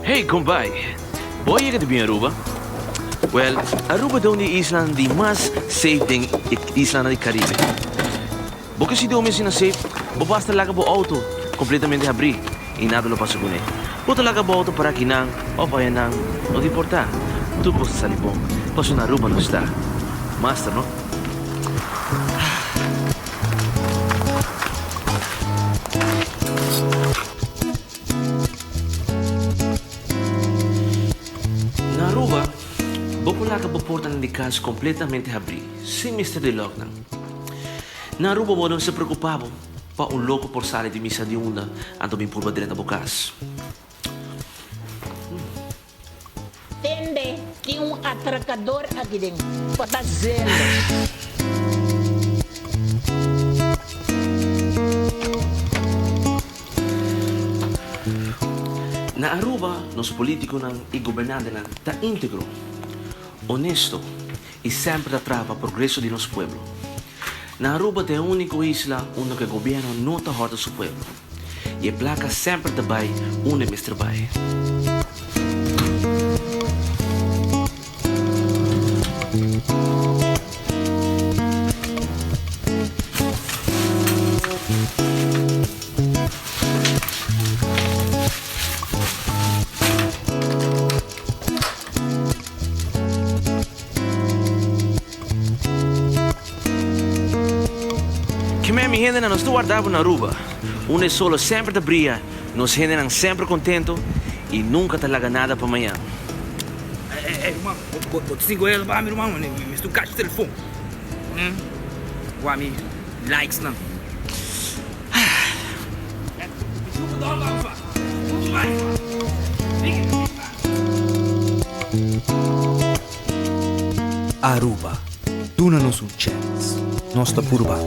Hey kompai, bo a yega di bin Aruba? Well, Aruba ta un di e islanan di mas safe den e islanan di Caribe. Bo ke sinti bo mes asina safe? Bo basta laga bo auto completamente habrí i nada lo pasa kuné. Bo ta laga bo auto para akinan of ayanan, no ta importá. Tur kos ta sali bon, pasobra na Aruba nos ta. Master, no? Na Aruba, bo por laga bo portanan di kas kompletamente habrí, sin mester di lòknan. Na Aruba bo no mester preokupá bo pa un loko por sali di misa di unda anto bin purba drenta bo kas. Tende, tin un atrakador aki den. Bo ta zelo. Na Aruba nos politiconan y gobernantenan ta integro, honesto y semper ta traha pa progreso di nos pueblo. Na Aruba ta e unico isla unda cu e gobierno no ta horta su pueblo y e placa semper ta bay unda e mester bay. Kemey mi hendenan nos ta warda bo na Aruba, unda e solo semper ta bria, nos hendenan semper contento y nunca ta laga nada pa mañan. Ey ruman, bo ta sinti goeie pa mi ruman, mi mester un cashi telefon. Wak mi likes nan. Aruba, duna nos un chèns. Nos ta purba.